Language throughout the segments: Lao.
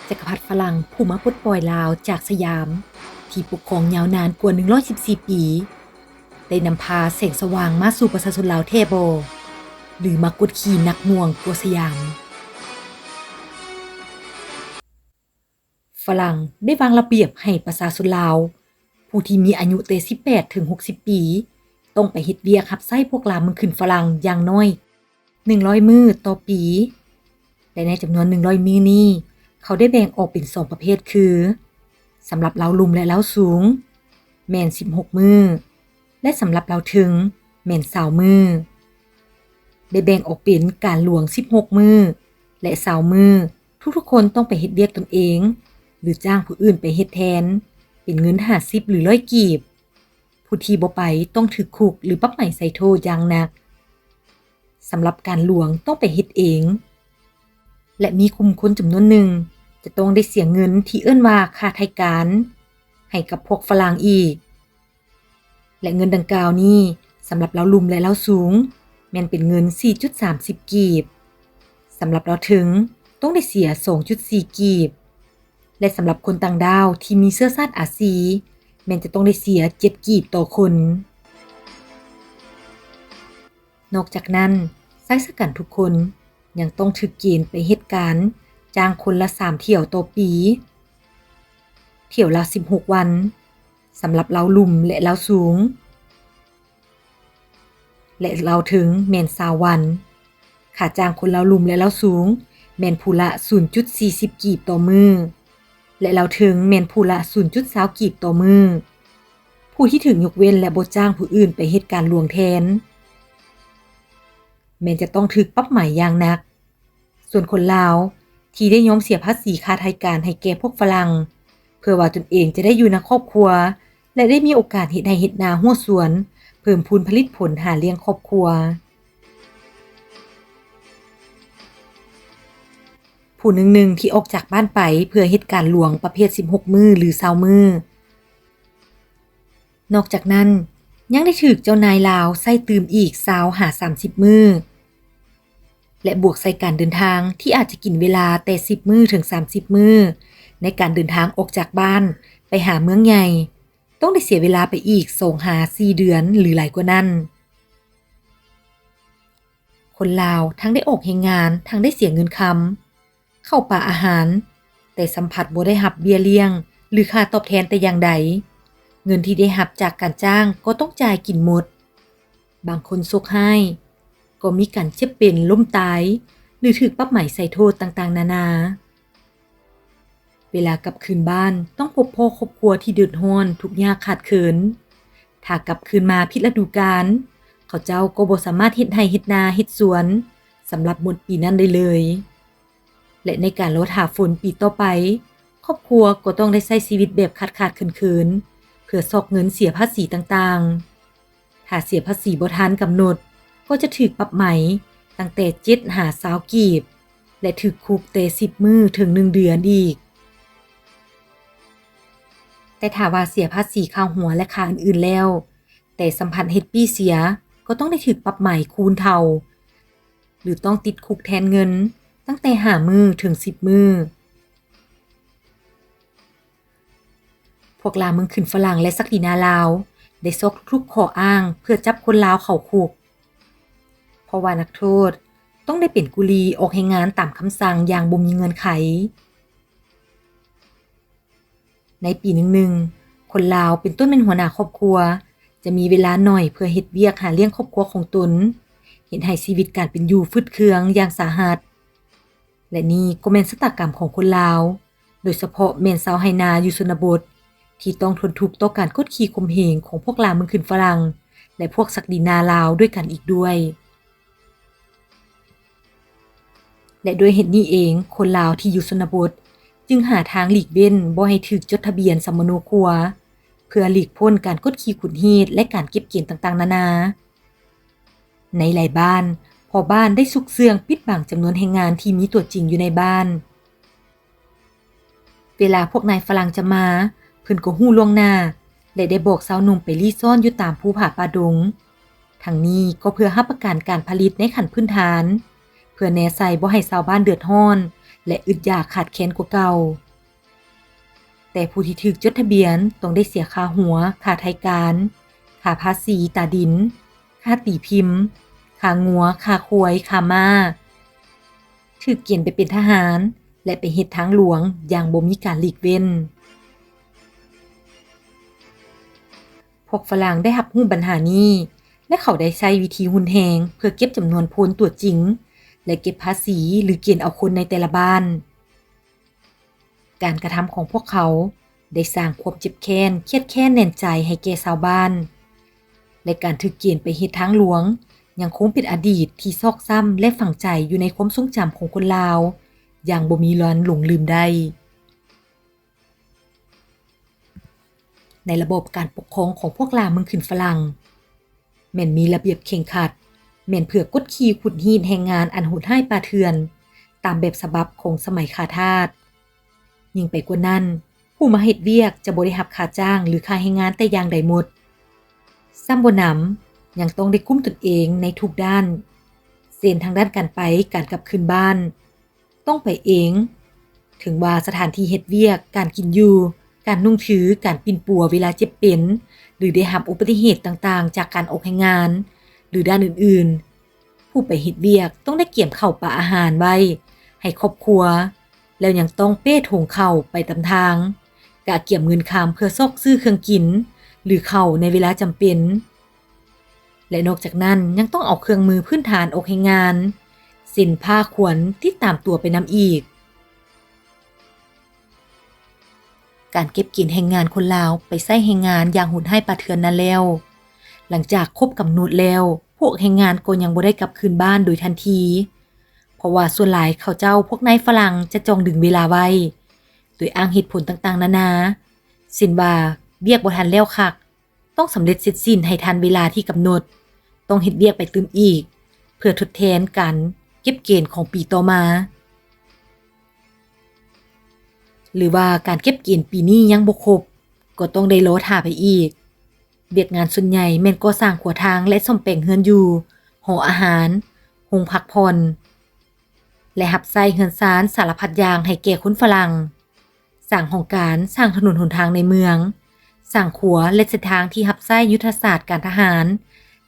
ຈັກກະພັດຝຣັ່ງຜູ້ມາປົດປ່ອຍລາວຈາກສະຫຍາມ ທີ່ປົກຄອງຍາວນານກວ່າໜຶ່ງຮ້ອຍສິບສີ່ປີ ໄດ້ນຳພາແສງສະຫວ່າງມາສູ່ປະຊາຊົນລາວແທ້ບໍ່ ຫຼື ມາກົດຂີ່ໜັກໜ່ວງກວ່າສະຫຍາມ? ຝຣັ່ງໄດ້ວາງລະບຽບໃຫ້ປະຊາຊົນລາວ ຜູ້ທີ່ມີອາຍຸແຕ່ສິບແປດເຖິງຫົກສິບປີ ຕ້ອງໄປເຮັດວຽກຮັບໃຊ້ພວກລ່າເມືອງຂຶ້ນຝຣັ່ງຢ່າງໜ້ອຍ ໜຶ່ງຮ້ອຍມື້ຕໍ່ປີ ແລະ ໃນຈຳນວນໜຶ່ງຮ້ອຍມື້ນີ້ ເຂົາໄດ້ແບ່ງອອກເປັນສອງປະເພດຄື ສຳລັບລາວລຸ່ມ ແລະ ລາວສູງ ແມ່ນສິບຫົກມື້ ແລະ ສຳລັບລາວເທິງ ແມ່ນຊາວມື້. ໄດ້ແບ່ງອອກເປັນການຫຼວງສິບຫົກມື້ ແລະ ຊາວມື້ ທຸກໆຄົນຕ້ອງໄປເຮັດວຽກຕົນເອງ ຫຼື ຈ້າງຜູ້ອື່ນໄປເຮັດແທນ ເປັນເງິນຫ້າສິບ ຫຼື ຮ້ອຍກີບ. ຜູ້ທີ່ບໍ່ໄປຕ້ອງຖືກຄຸກ ຫຼື ປັບໃໝໃສ່ໂທດຢ່າງໜັກ. ສຳລັບການຫຼວງຕ້ອງໄປເຮັດເອງ ແລະ ມີກຸ່ມຄົນຈຳນວນໜຶ່ງຈະຕ້ອງໄດ້ເສຍເງິນທີ່ເອີ້ນວ່າຄ່າໄຖ່ການ ໃຫ້ກັບພວກຝຣັ່ງອີກ ແລະ ເງິນດັ່ງກ່າວນີ້ ສຳລັບລາວລຸ່ມ ແລະ ລາວສູງ ແມ່ນເປັນເງິນສີ່ຈຸດສາມສິບກີບ, ສຳລັບລາວເທິງຕ້ອງໄດ້ເສຍສອງຈຸດສີ່ກີບ ແລະ ສຳລັບຄົນຕ່າງດ້າວທີ່ມີເຊື້ອຊາດອາຊີ ແມ່ນຈະຕ້ອງໄດ້ເສຍເຈັດກີບຕໍ່ຄົນ. ນອກຈາກນັ້ນ, ຊາຍຊະກັນທຸກຄົນຍັງຕ້ອງຖືກເກນໄປເຮັດການຈ້າງຄົນລະສາມຖ້ຽວຕໍ່ປີ, ຖ້ຽວລະສິບຫົກວັນ ສຳລັບລາວລຸ່ມ ແລະ ລາວສູງ ແລະ ລາວເທິງແມ່ນຊາວວັນ. ຄ່າຈ້າງຄົນລາວລຸ່ມ ແລະ ລາວສູງ ແມ່ນຜູ້ລະສູນຈຸດສີ່ສິບກີບຕໍ່ມື້ ແລະ ລາວເທິງແມ່ນຜູ້ລະສູນຈຸດຊາວກີບຕໍ່ມື້. ຜູ້ທີ່ຖືກຍົກເວັ້ນ ແລະ ບໍ່ຈ້າງຜູ້ອື່ນໄປເຮັດການຫຼວງແທນ ແມ່ນຈະຕ້ອງຖືກປັບໃໝຢ່າງໜັກ. ສ່ວນຄົນລາວທີ່ໄດ້ຍອມເສຍພາສີຄ່າໄຖ່ການໃຫ້ແກ່ພວກຝຣັ່ງ ເພື່ອວ່າຕົນເອງຈະໄດ້ຢູ່ນຳຄອບຄົວ ແລະ ໄດ້ມີໂອກາດເຮັດໄຮ່ເຮັດນາຮົ້ວສວນ ເພີ່ມພູນຜະລິດຜົນຫາລ້ຽງຄອບຄົວ. ຜູ້ໜຶ່ງໆທີ່ອອກຈາກບ້ານໄປເພື່ອເຮັດການຫຼວງປະເພດສິບຫົກມື້ ຫຼື ຊາວມື້. ນອກຈາກນັ້ນ, ຍັງໄດ້ຖືກເຈົ້ານາຍລາວໃຊ້ຕື່ມອີກຊາວຫາສາມສິບມື້ ແລະ ບວກໃສ່ການເດີນທາງທີ່ອາດຈະກິນເວລາແຕ່ສິບມື້ເຖິງສາມສິບມື້ ໃນການເດີນທາງອອກຈາກບ້ານໄປຫາເມືອງໃຫຍ່ ຕ້ອງໄດ້ເສຍເວລາໄປອີກສອງຫາສີ່ເດືອນ ຫຼື ຫຼາຍກວ່ານັ້ນ. ຄົນລາວທັງໄດ້ອອກແຮງງານ ທັງໄດ້ເສຍເງິນຄຳ ເຂົ້າປາອາຫານ, ແຕ່ສຳພັດບໍ່ໄດ້ຮັບເບ້ຍລ້ຽງ ຫຼື ຄ່າຕອບແທນແຕ່ຢ່າງໃດ. ເງິນທີ່ໄດ້ຮັບຈາກການຈ້າງກໍຕ້ອງຈ່າຍກິນໝົດ. ບາງຄົນໂຊກຮ້າຍ ກໍມີການເຈັບເປັນ, ລົ້ມຕາຍ ຫຼື ຖືກປັບໃໝໃສ່ໂທດຕ່າງໆນານາ. ເວລາກັບຄືນບ້ານ ຕ້ອງພົບພໍ້ຄອບຄົວທີ່ເດືອດຮ້ອນ, ທຸກຍາກຂາດເຂີນ. ຖ້າກັບຄືນມາຜິດລະດູການ, ເຂົາເຈົ້າກໍບໍ່ສາມາດເຮັດໄຮ່ເຮັດນາເຮັດສວນ ສຳລັບໝົດປີນັ້ນໄດ້ເລີຍ. ແລະ ໃນການລໍຖ້າຝົນປີຕໍ່ໄປ, ຄອບຄົວກໍຕ້ອງໄດ້ໃຊ້ຊີວິດແບບຂາດໆເຂີນໆ ເພື່ອຊອກເງິນເສຍພາສີຕ່າງໆ. ຖ້າເສຍພາສີບໍ່ທັນກຳນົດ, ກໍຈະຖືກປັບໃໝຕັ້ງແຕ່ເຈັດຫາຊາວກີບ ແລະ ຖືກຄຸກແຕ່ສິບມື້ເຖິງໜຶ່ງເດືອນອີກ. ແຕ່ຖ້າວ່າເສຍພາສີຄ່າຫົວ ແລະ ຄ່າອື່ນໆແລ້ວ, ແຕ່ສຳພັດເຮັດປີ້ເສຍ ກໍຕ້ອງໄດ້ຖືກປັບໃໝຄູນເທົ່າ ຫຼື ຕ້ອງຕິດຄຸກແທນເງິນຕັ້ງແຕ່ຫ້າມື້ເຖິງສິບມື້. ພວກລ່າເມືອງຂຶ້ນຝຣັ່ງ ແລະ ສັກດິນາລາວ ໄດ້ຊອກທຸກໆຂໍ້ອ້າງເພື່ອຈັບຄົນລາວເຂົ້າຄຸກ, ເພາະວ່ານັກໂທດຕ້ອງໄດ້ເປັນກຸລີອອກແຮງງານຕາມຄຳສັ່ງຢ່າງບໍ່ມີເງື່ອນໄຂ. ໃນປີໜຶ່ງໆ, ຄົນລາວເປັນຕົ້ນແມ່ນຫົວໜ້າຄອບຄົວ ຈະມີເວລາໜ້ອຍເພື່ອເຮັດວຽກຫາລ້ຽງຄອບຄົວຂອງຕົນ, ເຮັດໃຫ້ຊີວິດການເປັນຢູ່ຝືດເຄືອງຢ່າງສາຫັດ. ແລະ ນີ້ກໍແມ່ນຊະຕາກຳຂອງຄົນລາວ, ໂດຍສະເພາະແມ່ນຊາວໄຮ່ນາຢູ່ຊົນນະບົດ ທີ່ຕ້ອງທົນທຸກຕໍ່ການກົດຂີ່ຂົ່ມເຫງຂອງພວກລ່າເມືອງຂຶ້ນຝຣັ່ງ ແລະ ພວກສັກດິນາລາວດ້ວຍກັນອີກດ້ວຍ. ແລະ ດ້ວຍເຫດນີ້ເອງ, ຄົນລາວທີ່ຢູ່ຊົນນະບົດຈຶ່ງຫາທາງຫຼີກເວັ້ນບໍ່ໃຫ້ຖືກຈົດທະບຽນສຳມະໂນຄົວ ເພື່ອຫຼີກພົ້ນການກົດຂີ່ຂູດຮີດ ແລະ ການເກັບເກນຕ່າງໆນານາ. ໃນຫຼາຍບ້ານ, ພໍ່ບ້ານໄດ້ຊຸກເຊື່ອງປິດບັງຈຳນວນແຮງງານທີ່ມີຕົວຈິງຢູ່ໃນບ້ານ. ເວລາພວກນາຍຝຣັ່ງຈະມາ, ເພິ່ນກໍຮູ້ລ່ວງໜ້າ ແລະ ໄດ້ບອກຊາວໜຸ່ມໄປລີ້ຊ້ອນຢູ່ຕາມພູຜາປ່າດົງ. ທັງນີ້ກໍເພື່ອຮັບປະກັນການຜະລິດໃນຂັ້ນພື້ນຖານ, ເພື່ອແນໃສ່ບໍ່ໃຫ້ຊາວບ້ານເດືອດຮ້ອນ ແລະ ອຶດຢາກຂາດແຄນກວ່າເກົ່າ. ແຕ່ຜູ້ທີ່ຖືກຈົດທະບຽນຕ້ອງໄດ້ເສຍຄ່າຫົວ, ຄ່າໄຖ່ການ, ຄ່າພາສີຕາດິນ, ຄ່າຕີພິມ, ຄ່າງົວ, ຄ່າຄວາຍ, ຄ່າມ້າ, ຖືກເກນໄປເປັນທະຫານ ແລະ ໄປເຮັດທາງຫຼວງຢ່າງບໍ່ມີການຫຼີກເວັ້ນ. ພວກຝຣັ່ງໄດ້ຮັບຮູ້ບັນຫານີ້ ແລະ ເຂົາໄດ້ໃຊ້ວິທີຮຸນແຮງເພື່ອເກັບຈຳນວນໂພນຕົວຈິງ ແລະ ເກັບພາສີ ຫຼື ເກນເອົາຄົນໃນແຕ່ລະບ້ານ. ການກະທຳຂອງພວກເຂົາໄດ້ສ້າງຄວາມເຈັບແຄ້ນ, ຄຽດແຄ້ນແໜ້ນໃຈໃຫ້ແກ່ຊາວບ້ານ ແລະ ການຖືກເກນໄປເຮັດທາງຫຼວງ ຍັງຄົງເປັນອະດີດທີ່ຊອກຊ້ຳ ແລະ ຝັງໃຈຢູ່ໃນຄວາມຊົງຈຳຂອງຄົນລາວຢ່າງບໍ່ມີວັນຫຼົງລືມໄດ້. ໃນລະບອບການປົກຄອງຂອງພວກລ່າເມືອງຂຶ້ນຝຣັ່ງ ແມ່ນມີລະບຽບເຄັ່ງຄັດ, ແມ່ນເພື່ອກົດຂີ່ຂູດຮີດແຮງງານອັນໂຫດຮ້າຍປ່າເຖື່ອນ ຕາມແບບສະບັບຂອງສະໄໝຂ້າທາດ. ຍິ່ງໄປກວ່ານັ້ນ, ຜູ້ມາເຮັດວຽກຈະບໍ່ໄດ້ຮັບຄ່າຈ້າງ ຫຼື ຄ່າແຮງງານແຕ່ຢ່າງໃດໝົດ. ຊ້ຳບໍ່ໜຳ, ຍັງຕ້ອງໄດ້ກຸ້ມຕົນເອງໃນທຸກດ້ານ, ເຊັ່ນ ທາງດ້ານການໄປ, ການກັບຄືນບ້ານ, ຕ້ອງໄປເອງ, ເຖິງວ່າສະຖານທີ່ເຮັດວຽກ, ການກິນຢູ່, ການນຸ່ງຖື, ການປິ່ນປົວເວລາເຈັບເປັນ ຫຼື ໄດ້ຮັບອຸບັດຕິເຫດຕ່າງໆຈາກການອອກແຮງງານ ຫຼື ດ້ານອື່ນໆ, ຜູ້ໄປເຮັດວຽກຕ້ອງໄດ້ກຽມເຂົ້າປາອາຫານໄວ້ໃຫ້ຄອບຄົວ, ແລ້ວຍັງຕ້ອງເປ້ຖົງເຂົ້າໄປຕາມທາງ, ກະກຽມເງິນຄຳເພື່ອຊອກຊື້ເຄື່ອງກິນ ຫຼື ເຂົ້າໃນເວລາຈຳເປັນ. ແລະ ນອກຈາກນັ້ນຍັງຕ້ອງເອົາເຄື່ອງມືພື້ນຖານອອກແຮງງານ ເຊັ່ນ ຜ້າຄວັນ ຕິດຕາມຕົວໄປນຳອີກ. ການເກັບເກນແຮງງານຄົນລາວໄປໃຊ້ແຮງງານຢ່າງໂຫດຮ້າຍປ່າເຖື່ອນນັ້ນແລ້ວ, ຫຼັງຈາກຄົບກຳນົດແລ້ວ, ພວກແຮງງານກໍຍັງບໍ່ໄດ້ກັບຄືນບ້ານໂດຍທັນທີ, ເພາະວ່າສ່ວນຫຼາຍເຂົາເຈົ້າ, ພວກນາຍຝຣັ່ງຈະຈ້ອງດຶງເວລາໄວ້ ໂດຍອ້າງເຫດຜົນຕ່າງໆນານາ, ເຊັ່ນວ່າ ວຽກບໍ່ທັນແລ້ວຄັກ, ຕ້ອງສຳເລັດເສັດສິ້ນໃຫ້ທັນເວລາທີ່ກຳນົດ, ຕ້ອງເຮັດວຽກໄປຕື່ມອີກ ເພື່ອທົດແທນການເກັບເກນຂອງປີຕໍ່ມາ ຫຼືວ່າການເກັບເກນປີນີ້ຍັງບໍ່ຄົບ ກໍຕ້ອງໄດ້ລໍຖ້າໄປອີກ. ວຽກງານສ່ວນໃຫຍ່ແມ່ນກໍ່ສ້າງຂົວທາງ ແລະ ສ້ອມແປງເຮືອນຢູ່, ຫໍອາຫານ, ໂຮງພັກຜ່ອນ ແລະ ຮັບໃຊ້ເຮືອນຊານສາລະພັດຢ່າງໃຫ້ແກ່ຄົນຝຣັ່ງ. ສ້າງຫ້ອງການ, ສ້າງຖະໜົນຫົນທາງໃນເມືອງ, ສ້າງຂົວ ແລະ ເສັ້ນທາງທີ່ຮັບໃຊ້ຍຸດທະສາດການທະຫານ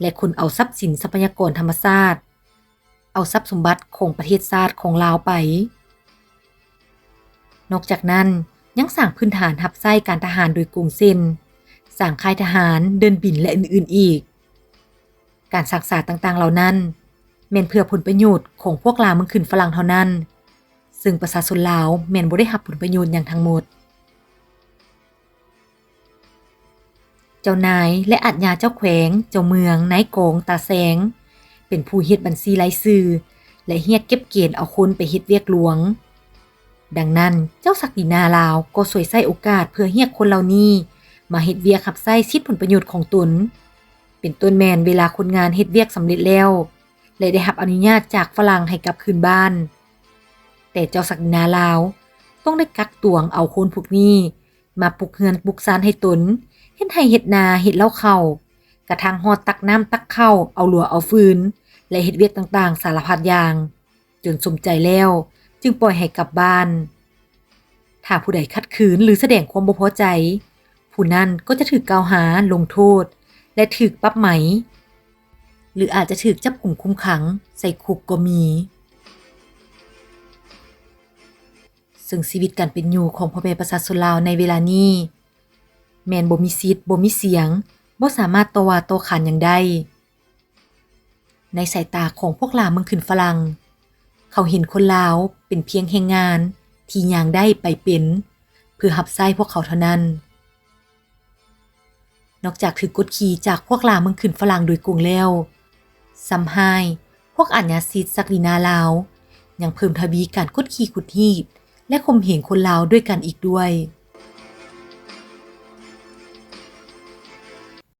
ແລະ ຂົນເອົາຊັບສິນຊັບພະຍາກອນທຳມະຊາດ, ເອົາຊັບສົມບັດຂອງປະເທດຊາດຂອງລາວໄປ. ນອກຈາກນັ້ນ, ຍັງສ້າງພື້ນຖານຮັບໃຊ້ການທະຫານໂດຍກົງ ເຊັ່ນ ສ້າງຄ້າຍທະຫານ, ເດີ່ນບິນ ແລະ ອື່ນໆອີກ. ການສ້າງສາຕ່າງໆເຫຼົ່ານັ້ນ ແມ່ນເພື່ອຜົນປະໂຫຍດຂອງພວກລ່າເມືອງຂຶ້ນຝຣັ່ງເທົ່ານັ້ນ, ເຊິ່ງປະຊາຊົນລາວແມ່ນບໍ່ໄດ້ຮັບຜົນປະໂຫຍດຫຍັງທັງໝົດ. ເຈົ້ານາຍ ແລະ ອາດຍາເຈົ້າແຂວງ, ເຈົ້າເມືອງ, ນາຍກອງ, ຕາແສງ ເປັນຜູ້ເຮັດບັນຊີລາຍຊື່ ແລະ ຮຽກເກັບເກນເອົາຄົນໄປເຮັດວຽກຫຼວງ. ດັ່ງນັ້ນ, ເຈົ້າສັກດີນາລາວກໍສວຍໃຊ້ໂອກາດເພື່ອຮຽກຄົນເຫຼົ່ານີ້ມາເຮັດວຽກຮັບໃຊ້ສິດຜົນປະໂຫຍດຂອງຕົນ, ເປັນຕົ້ນແມ່ນເວລາຄົນງານເຮັດວຽກສຳເລັດແລ້ວ ແລະ ໄດ້ຮັບອະນຸຍາດຈາກຝຣັ່ງໃຫ້ກັບຄືນບ້ານ, ແຕ່ເຈົ້າສັກດີນາລາວຕ້ອງໄດ້ກັກຕວງເອົາຄົນພວກນີ້ມາປຸກເຮືອນປຸກຊານໃຫ້ຕົນ, ເຮັດໄຮ່ເຮັດນາ, ເຮັດເລົ້າເຂົ້າ, ກະທັ່ງຮອດຕັກນ້ຳຕັກເຂົ້າ, ເອົາຫຼົວເອົາຟືນ ແລະ ເຮັດວຽກຕ່າງໆສາລະພັດຢ່າງ. ຈົນສົມໃຈແລ້ວຈຶ່ງປ່ອຍໃຫ້ກັບບ້ານ. ຖ້າຜູ້ໃດຂັດຂືນ ຫຼື ສະແດງຄວາມບໍ່ພໍໃຈ, ຜູ້ນັ້ນກໍຈະຖືກກ່າວຫາ, ລົງໂທດ ແລະ ຖືກປັບໃໝ ຫຼື ອາດຈະຖືກຈັບກຸມຄຸມຂັງໃສ່ຄຸກກໍມີ. ເຊິ່ງຊີວິດການເປັນຢູ່ຂອງພໍ່ແມ່ປະຊາຊົນລາວໃນເວລານີ້ ແມ່ນບໍ່ມີສິດ, ບໍ່ມີສຽງ, ບໍ່ສາມາດຕໍ່ວ່າຕໍ່ຂານຫຍັງໄດ້. ໃນສາຍຕາຂອງພວກລ່າເມືອງຂຶ້ນຝຣັ່ງ, ເຂົາເຫັນຄົນລາວເປັນພຽງແຮງງານທີ່ຍ່າງໄດ້ໄປເປັນ ເພື່ອຮັບໃຊ້ພວກເຂົາເທົ່ານັ້ນ. ນອກຈາກຖືກກົດຂີ່ຈາກພວກລ່າເມືອງຂຶ້ນຝຣັ່ງໂດຍກົງແລ້ວ, ຊ້ຳຮ້າຍ, ພວກອາດຍາສິດສັກດີນາລາວ ຍັງເພີ່ມທະວີການກົດຂີ່ຂູດຮີດ ແລະ ຂົ່ມເຫງຄົນລາວດ້ວຍກັນອີກດ້ວຍ.